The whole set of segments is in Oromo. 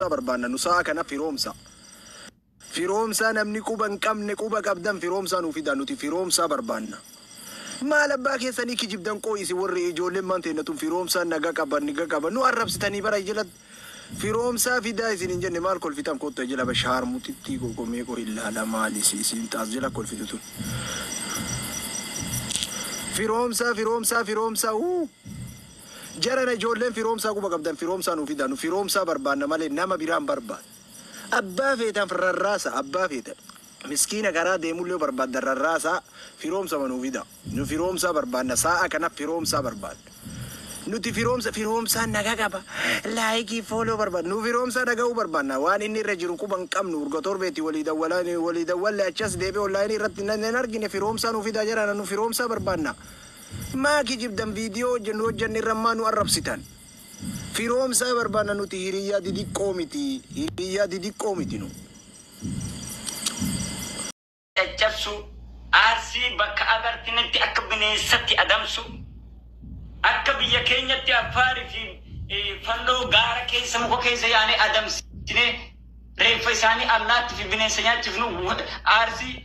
Barbaanna nu sa'a kana Firoomsa. Firoomsaa namni quba hin qabne, quba qabdan Firoomsaa nuu fidaa, nuti Firoomsaa barbaanna. Maal abbaa keessanii kijibdan qoo'isi? Warri ijoolleen maan ta'e tun Firoomsaa naga qaba, naga qaba nu arrabsitanii bara jala. Firoomsaa fidaa isin hin jenne? Maal kolfitan? Kottu jala bashaarmutitti qoqomee qo ilaala. Maalis isin taas jala kolfitu tun? Firoomsaa, Firoomsaa, Firoomsaa uu. Jarana ijoolleen Firoomsaa quba qabdan Firoomsaa nuu fidaa, nu Firoomsaa barbaanna malee nama biraan barbaada. Abbaa feetan rarraasa, abbaa feetan. Miskiina karaa deemullee barbaaddan rarraasa, Firoomsa nuu fida. Nu Firoomsaa barbaanna, sa'a kana Firoomsaa barbaadna. Nuti Firoomsa, Firoomsaan naga qaba. Like, follow barbaadna. Nu Firoomsaa dhaga'uu barbaanna. Waan inni irra jiru quba hin qabnu. Urga torbeetti walii dawwalaa walii dawwalle, achas deebi'ee onlaayinii irratti hin argine. Firoomsaa nuu fidaa jarana, nu Firoomsaa barbaanna. Maa kijibdan? Viidiyoo hojjennu hojjenne irra maa nu arrabsitan? Firoomsaa barbaanna nuti, hiriyyaa didiqqoo miti. Hiriyyaa didiqqoo miti nu. Caccabsu, Arsii bakka agartinitti akka bineensatti adamsu, akka biyya keenyatti Affaarii fi fannoo gaara keessa muka keessa yaanee adamsine reeffa isaanii allaatti fi bineensa nyaachifnu, Arsii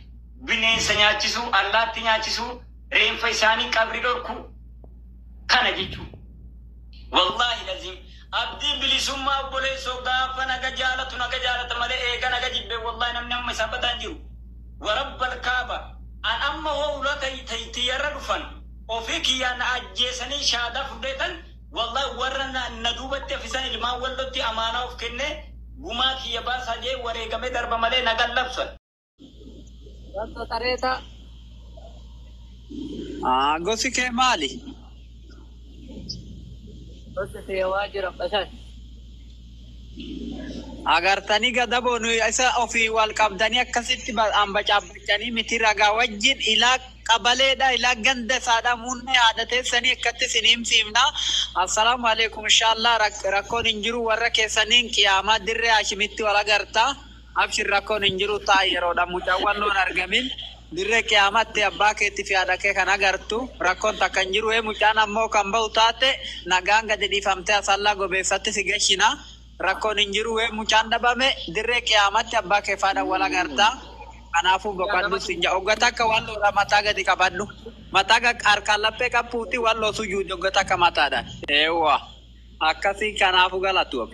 bineensa nyaachisuu, allaatti nyaachisuu, reeffa isaanii qabri dhorku kana jechuudha. Wallaahi lazim, abdii bilisummaa obboleessoo gaafa naga jaalatu naga jaalata malee eega naga jibbe wallaahi namni amma isaa bataan jiru. Warabbal kaaba, an amma hoo ulaa tiyyarra dhufan ofii kiyyaa na ajjeesanii shaadaa fudheetan, wallaahi warra na duubatti hafisan ilmaan Wallotti amaanaa of kennee gumaa kiyya baasaa jee wareegamee darba malee nagan labsan. Wanta tareeta. Ah, gosi kee maali? Gosi kiyya waa jira bashash. Agartanii gadaboo nu isa ofii wal qabdanii akkasitti ambacaabbacanii miti, ragaa wajjin ilaa qabaleedha, ilaa ganda isaadha, muunnee haadha teessanii akkatti isin himsiifna. Assalaamu alaikum. Inshallah rakkoon hin jiru, warra keessaniin qiyaamaa dirree Hashimitti wal agarta. Abshir, rakkoon hin jiru, ta'a yeroodha mucaawwan loon argamin. Dirree qiyaamatti abbaa keetti fi haadha kee kan agartu, rakkoon takka hin jiru. Mucaan ammoo kan bahu taate nagaan gadi dhiifamtee Asallaa gobeessatti si gashina. Rakkoon hin jiru. Mucaan dhabame dirree qiyaamatti abbaa kee faadha wal agarta. Kanaafuu boqadhu sin jaa. Hoggata akka waan loodha mataa gadi qabadhu. Mataa harkaan laphee qabuuti waan loo sujuudi hoggata akka mataadhaan. Eewwa. Akkasii, kanaafuu galatu.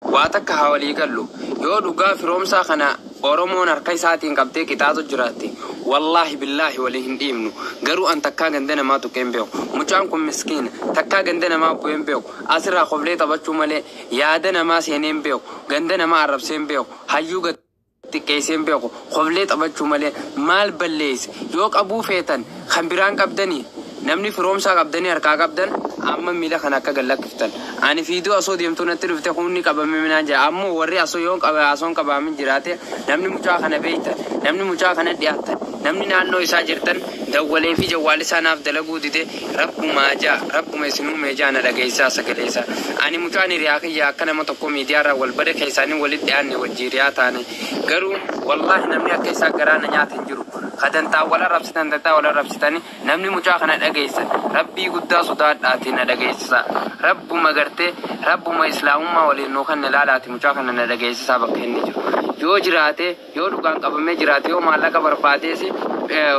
Waa takka haa walii gallu. Yoo dhugaa Firoomsaa kana Oromoon harka isaatiin qabdee qixaaxu jiraatte, wallaahi billaahi walii hin dhiibnu. Garuu an takkaa ganda namaa tuqee hin beeku. Mucaan kun miskiina, takkaa ganda namaa bu'ee hin beeku. Asirraa koflee taphachuu malee yaada namaa seenee hin beeku. Ganda namaa arrabsee hin beeku. Hayyuu gad xiqqeessee hin beeku. Koflee taphachuu malee maal balleesse? Yoo qabuu feetan kan biraan qabdanii, namni Firoomsaa qabdanii harkaa qabdan, amma miila kana akka gallakkiftan. Ani fiiduu asoo deemtuu natti dhufte, humni qabame minaan jira. Ammoo warri asoo yoo qabe asoon qabaamin jiraate, namni mucaa kana beeytan, namni mucaa kana dhiyaattan, namni naannoo isaa jirtan, dawwalee fi jawwaal isaa naaf dalaguu dide. Rabbumaa jaa, rabbuma isin uume jaa, na dhageessaa sagalee isaa. Ani mucaan hiriyaa kiyya, akka nama tokko miidiyaarraa wal bare keessaanii walitti dhiyaanne, wajji hiriyaa taane. Garuu wallaahi namni akka isaa garaa na nyaate hin jiru. Kadantaa wal arrabsitan, dantaa wal arrabsitanii, namni mucaa kana dhageessan rabbii guddaa sodaadhaati na dhageessisa. Rabbuma gartee rabbuma islaamummaa waliin nuu kan ilaalaati mucaa kana na dhageessisaa. Bakka inni jiru yoo jiraate, yoo dhugaan qabamee jiraate, yoo maallaqa barbaadees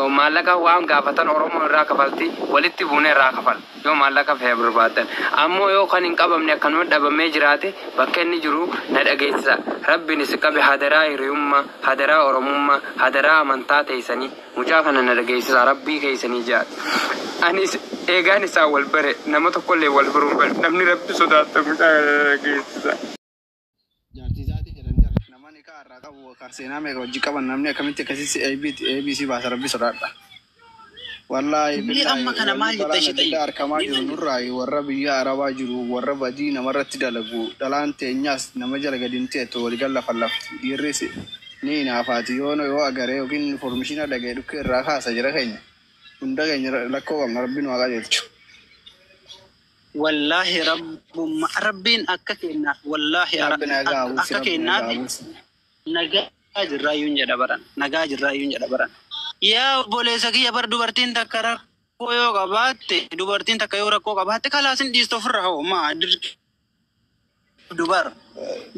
maallaqa waan gaafatan Oromoo irraa kafalti, walitti buune irraa kafal yoo maallaqa fee barbaadan. Ammoo yoo kan hin qabamne akkanuma dhabamee jiraate, bakka inni jiru na dhageessisa. Rabbiin isin qabe, hadaraa hiriyummaa, hadaraa Oromummaa, hadaraa amantaa teessanii, mucaa kana na dhageessisa, rabbii keessanii jaati. Anis eegaan isaa wal bare nama tokkollee wal baruun bare, namni rabbi sodaata mucaa kana na dhageessisa. Jaartii isaatii jedhanii nama nikaa irraa qabu kan seenaa meeqa hojii qaban, namni akkamitti akkasitti ABC baasa? Rabbi sodaadha. Wallaahi Mee amma kana maal wanni jetta balaan ishee adda addaa argamaa jiru nurraa warra biyya Arabaa jiru, warra badii namarratti dalagu. Dhalaan teenyaas nama jala gadi hin teettu, waligal lafa lafti. Dhiirris ni hinaafaati, yoo yoo agaree yookiin information dhaga'e dhukkee irraa kaasa. Jira keenya hunda keenya rakkoo qabna, rabbi nu haa qajeelchu. Wallaahi rabbumma rabbiin akka kennaaf wallaahi Rabbi nagaa buusi, akka rabbi nagaa kennaaf buusi. Nagaa jirraayyuun jedha baran, nagaa jirraayyuun jedha baran. Yaa obboleessa kiyya, bar dubartiin takka rakkoo yoo qabaatte, dubartiin takka yoo rakkoo qabaatte, kalaasin dhiistu ofirra hoo maa dirqii. Qabdu bar.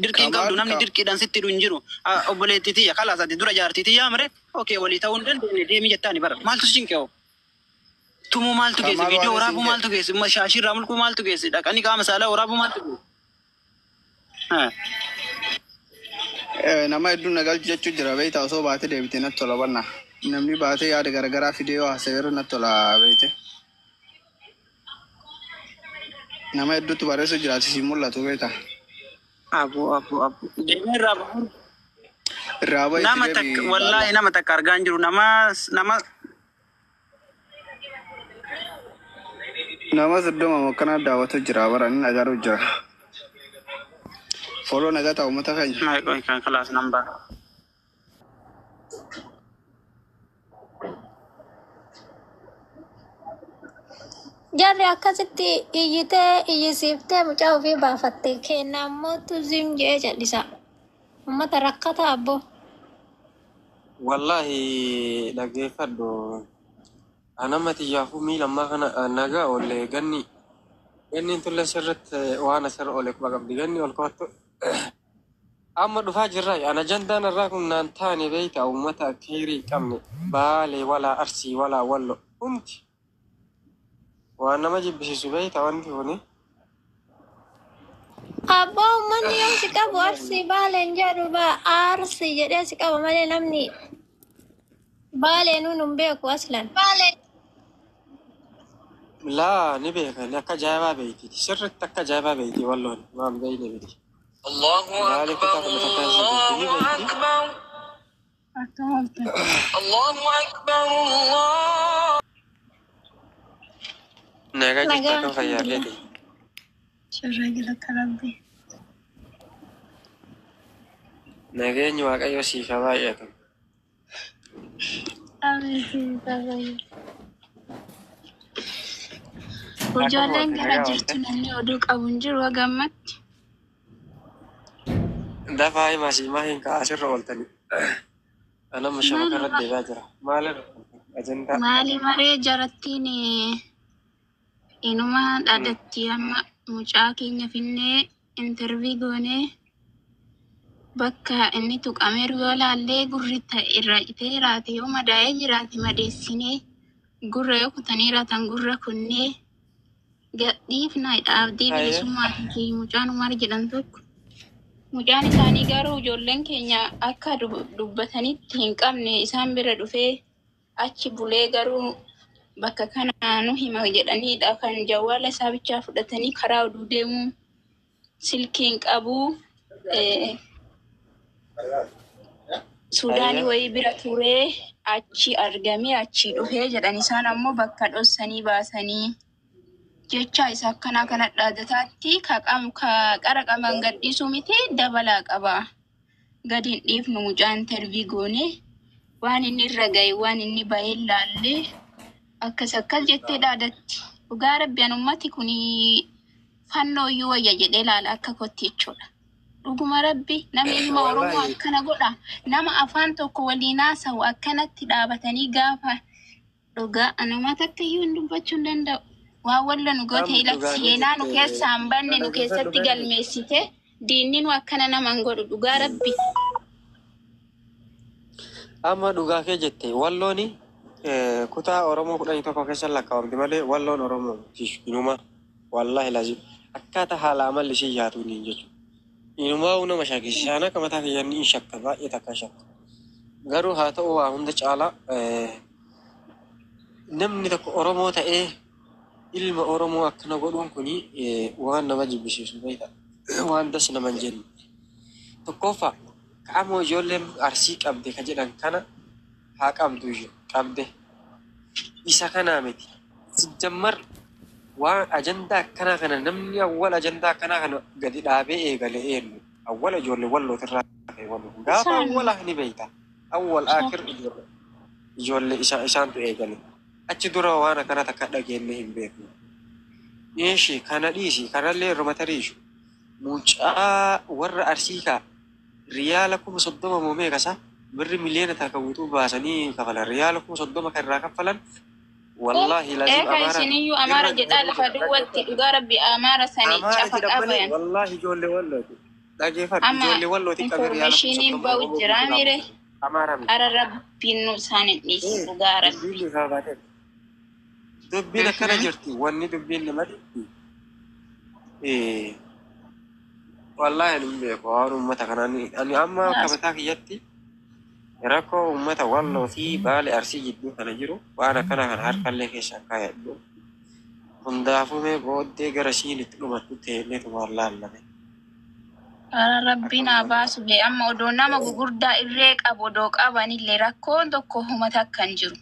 Dirqii hin qabdu Kamaal namni dirqiidhaan sitti hidhu hin jiru. Obboleettii tiyya kalaas ati dura jaartii tiyyaa mire okee walii ta'uu hin dandeenye deemii jettaani bara. Maaltu si cinqe hoo? Tumuu maaltu geesse? Kamaal Viidiyoo waan waraabuu isin maaltu geesse? Shaashii irraa mulquu maaltu geesse? Dhaqanii qaama saalaa waraabuu maaltu geesse? Nama hedduun na galchu jechuu jira beektaa osoo baatee deebite natti tola banna. Namni baatee yaada garagaraa fidee yoo haasa'e natti tola beekte. Nama hedduutu barreessu jira si mul'atu beektaa. Abu abu abu. Deemee irraa bahuu. Irraa bahi Nama itti takka deebi'i wallaahi baala. nama takka argaa hin jiru. Nama nama Nama 30 akkana daawwatu jira bara inni agaruu jira. Foloo nagaa ta'a uummata keenya. Maal kan kalaas nambaa. Jarri akkasitti iyyitee iyyisiiftee mucaa ofii baafatte kenna ammoo zim jedhee cal'isa. Uummata rakkata abbo. Wallaahi dhaggeeffadhu. Anama xiyyaafuu miila ammaa kana nagaa oolle ganni ganni tulle sirriitti waan asirra oole quba qabdi ganni ol koottu. Amma dhufaa jirra ana ajandaan irraa kun naan taane beeyta uummata kheyrii hin qabne Baalee walaa Arsii walaa Wallo hundi waan nama jibbisiisu beeyta wanti kuni. Abbaa uummanni yoo si qabu Arsii Baaleen jedhu ba Arsii jedhee si qaba malee namni Baalee nuun hin beeku aslan. Laa ni beekan akka ajaa'ibaa beeyti sirriitti akka ajaa'ibaa beeyti Walloon waan beeyne miti. Allahu Baalee Akbar, kutaa kana takka keessa beeyti ni Allahu beeyti. Akbar, Akka ooltan. Allahu Akbar, Allah. Nagaa jirtu Nagaa akkam fayyaa alhamdulillah. keeti. Shirra galata Rabbi. Nageenyi Waaqayyo siif haa baay'atu. Amiin siif haa baay'atu. Akkam Ijoolleen oolte gara nagaa jirtu oolte. namni oduu qabu hin jiru hagammatti. Dafaa himaa siimaa hin ka'a asirra ooltani. Anamma shabaka irra Maaluma deebi'aa jira. Maalirra ooltan? Ajandaa. maali maree jarattiin inuma dhaadatti amma mucaa keenya finnee intervii goonee bakka inni tuqameeru yoo laallee gurri irra citee jiraate yoo madaa'ee jiraate madeessinee gurra yoo kutanii jiraatan gurra kunnee gadhiifna Abdii Hayyee. Bilisummaatii fi mucaan Umar jedhan tokko. Mucaan isaanii garuu ijoolleen keenya akka dubbatanitti hin qabne isaan bira dhufee achi bulee garuu bakka kana nu hima jedhaniidha kan jawwaala isaa bichaa fudhatanii karaa oduu deemuu silkii hin qabu. Suudaanii Hayyee. wayii bira turee achi argamee achi dhufee jedhan isaan ammoo bakka dhossanii baasanii jecha isa akkanaa kana dhaadataatti ka qara qaban gadhiisuu miti dabalaa qaba. Gadi hin dhiifnu mucaa intervii goone waan inni irra gahe waan inni bahee laallee akkas akkas jettee dhaadatti. Dhugaa rabbi an ummati kun fannoo iyyuu wayya jedhee laala akka kotti jechuudha. Dhuguma rabbi namni ilma Oromoo Wallaahi akkana godha. Nama afaan tokko waliin haasa'u akkanatti dhaabatanii gaafa dhugaa anuma takka iyyuu hin dubbachuu hin danda'u. Waan walla nu goote amma ila dhugaa kee seenaa nu jette keessaa hin banne nu dhaggeeffadhu keessatti ganni. galmeessite diinni nu akkana nama hin godhu dhugaa rabbi. Amma dhugaa kee jette Wallooni kutaa Oromoo 11 keessa lakkaawamti malee Walloon Oromoo miti inuma wallaahi lazim akkaataa haala amalli ishee yaatuun hin jechuudha. Inumaa nama shakkisiisaan akka mataa kiyyan ni shakka baay'ee takka shakka. Garuu haa ta'u waa hunda caalaa namni tokko Oromoo ta'ee ilma Oromoo akkana godhuun kuni waan nama jibbisiisu beekta. Waan das nama hin jenne. Tokkoffaa qaama ijoolleen Arsii qabde ka jedhan kana haa qabdu iyyuu qabde. Isa kanaa miti. Sijammar waan ajandaa akkanaa kana namni awwal ajandaa akkanaa kana gadi dhaabee eegale eenyu? Awwal ijoollee Wallootirraa ka'e Walloo. Gaafa Isaan awwala ni beekta. Awwal akir ijoollee isaantu eegale. Achi dura waan akkana takka dhageenye hin beeknu. Eeshi kana dhiisi kanallee irruma tariishu. Mucaa warra Arsii kaa riyaala 30,000 moo meeqa isaa birri miliyoona takka guutuu baasanii kafalan. Riyaala 30,000 kan irraa kaffalan Wallaahi laziim Eeka Amaara isiniyyuu Amaara irra jedhaa lafa duwwatti dhugaa rabbi Amaara sanii Amaara cafaqaa jedhan malee bayan. wallaahi ijoollee wallooti. Dhageeffadhu Amma ijoollee wallooti qabee riyaala informationiin 30 ba'u Oromoo jira guutuu mire. dhaabbatan. Amaara miti. Ara rabbiin nu isaan hin dhiisu dhugaa rabbi. Dubbiin ifaa baatee. Dubbiin akkana jirti. Wanni dubbiin nama dhibbi. Wallaahi ani hin beeku waan uummata kanaan ani amma akka mataa kiyyatti rakkoo uummata walloo fi baale arsii jidduu kana jiru waan akkana kana harkallee keessaan kaayadhu. Hundaafuu mee booddee gara siin itti dhumattu teelleetu waan laallame. Ara rabbiin haa baasu bee amma odoo nama gugurdaa irree qabu odoo qabanillee rakkoon tokko humata akka hin jiru.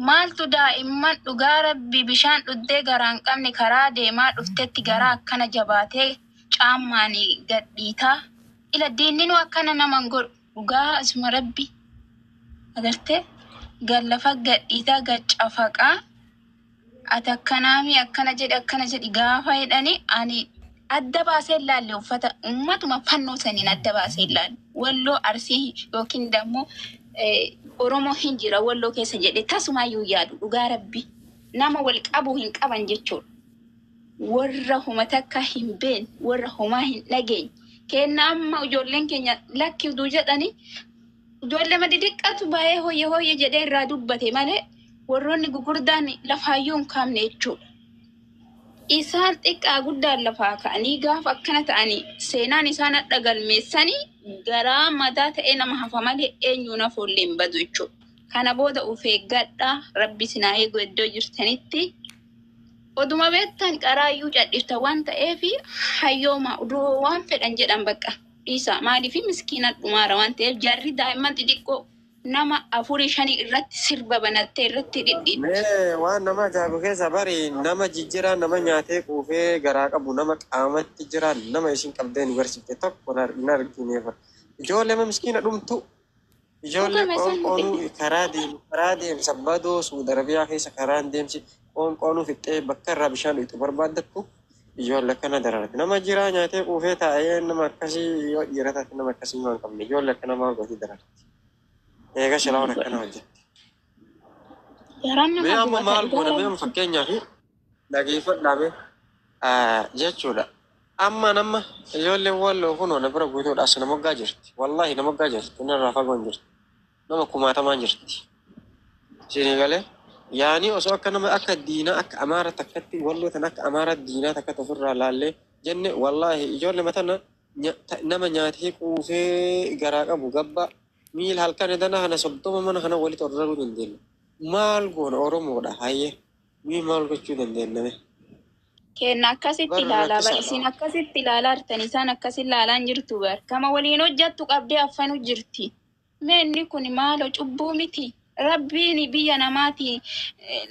Maaltu daa'imman dhugaa rabbi bishaan dhuddee garaa hin qabne karaa deemaa dhuftetti garaa akkana jabaatee caammaanii gadhiitaa. Ila diinni nu akkana nama hin godhu dhugaa asuma rabbi agartee gallafa gadhiitaa gaccafaqaa. Ati akkanaami akkana jedhi gaafa jedhani ani adda baasee ilaalle uffata uummatuma fannoo saniin adda baasee ilaalle walloo arsii yookiin dammoo Oromoo hin jira walloo keessa jedhe tasumaayyuu yaadu dhugaa rabbi nama wal qabu hin qaban jechuudha. Warra huma takka hin beekne warra homaa hin dhageenye kenna amma ijoolleen keenya lakki uduu jedhani ijoollee madidiqqatu baay'ee hoyye hoyye jedhee irraa dubbate malee warroonni gugurdaan lafaayyuu hin kaafne jechuudha. Isaan xiqqaa guddaan lafaa ka'anii gaafa akkana ta'anii seenaan isaan hadha galmeessanii garaa mataa ta'ee nama hafa malee eenyuun hafuullee hin badu jechuudha. Kana booda of eeggadhaa rabbi sinaa eegu iddoo jirtanitti. Oduma beektan qaraayyuu cadhifta waan ta'eef hayyooma oduu waan fedhan jedhan bakka dhiisa maaliif miskiina dhumaara waan ta'eef jarri daa'imman xixiqqoo nama afurii shanii irratti sirba banattee irratti dhidhiitti. Mee waan nama ajaa'ibu keessa bari nama jijjiiraa nama nyaatee quufee garaa qabu nama qaamatti jira nama isin qabdee nu barsiifte tokko hin argine bara. Ijoollee miskiina dhumtu ijoollee Dhugama isaan qoonqoonuu karaa deemu karaa deemsa badoo Suudi Arabiyaa keessa karaan deemsi qoonqoonuu fixxee bakka irraa bishaan dhuyxu barbaaddattu ijoollee akkana dararati. Nama jiraa nyaatee quufee taa'ee nama akkasii yoo dhiira taate nama akkasii waan qabne ijoollee akkana maal gooti dararati. Eega shilaawwan akkana hojjetti. Garaan Mee nama amma gubata maal dhugaa goona mee rabbi. amma fakkeenyaaf dhageeffadhaa mee jechuudha. Amma nama ijoolleen walloo kunoo na bira guutuudha as nama waggaa jirti. Wallaahi nama waggaa jirti. Narraa fagoon jirti. Nama kumaatamaan jirti. Isinii galee yaanii osoo akka nama akka diinaa akka amaara takkatti walloo tan akka amaara diinaa takkatti ofirraa laallee jenne wallaahi ijoollee matana nama nyaatee quufee garaa qabu gabbaa miila halkan edana kana 30 mana kana walitti orraruu dandeenya. Maal goona Oromoodha hayyee mii maal gochuu dandeenya mee? Kenna akkasitti Barra ilaalaa bar rakkisaadha. isin akkasitti ilaalaa jirtan isaan akkas ilaalaa hin jirtu bar kama waliin hojjattu qabdee affanu jirti. Mee inni kun maaloo cubbuu miti. Rabbiin biyya namaati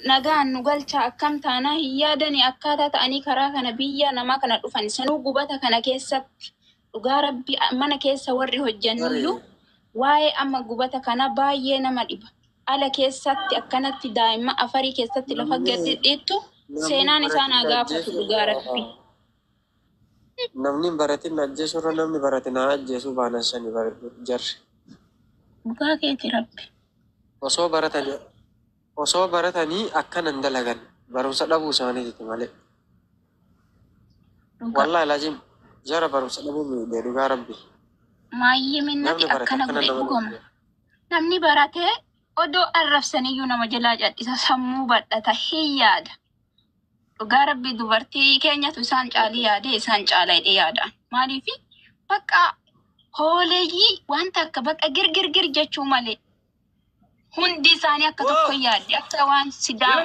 nagaan nu galcha akkam taanaa hin yaadani akkaataa ta'anii karaa kana biyya namaa kana dhufan sanuu gubata kana keessatti dhugaa rabbi mana keessa warri hojjannuyyuu waa'ee amma gubata kana baay'ee nama dhiba. Ala keessatti akkanatti daa'imman afarii keessatti lafa gadi dhiittu Namni seenaan isaan baratin haa gaafatu ajjeesuu dhugaa rabbi. Namni baratin ajjeesuu irra namni baratin haa ajjeesuu baanan sani jarri. Dhugaa keeti rabbi. Osoo baratanii akkana hin dalagan barumsa dhabuu isaaniiti malee. Dhugaa. Wallaahi laazim jara barumsa dhabuu miidhee dhugaa rabbi. Maayyee minnati Namni barate akkana akkana godhe nama dhugama. godhe. Namni baratee odoo arrabsaniyyuu nama jalaa cadhisa sammuu badhata hin yaada. Dhugaa rabbi dubartii keenyatu isaan caalii yaade isaan caala jedhee yaada. Maaliif bakka hooleeyyii wanta akka bakka girgirgir jechuu malee hundi isaanii akka tokko yaadde akka waan sidaa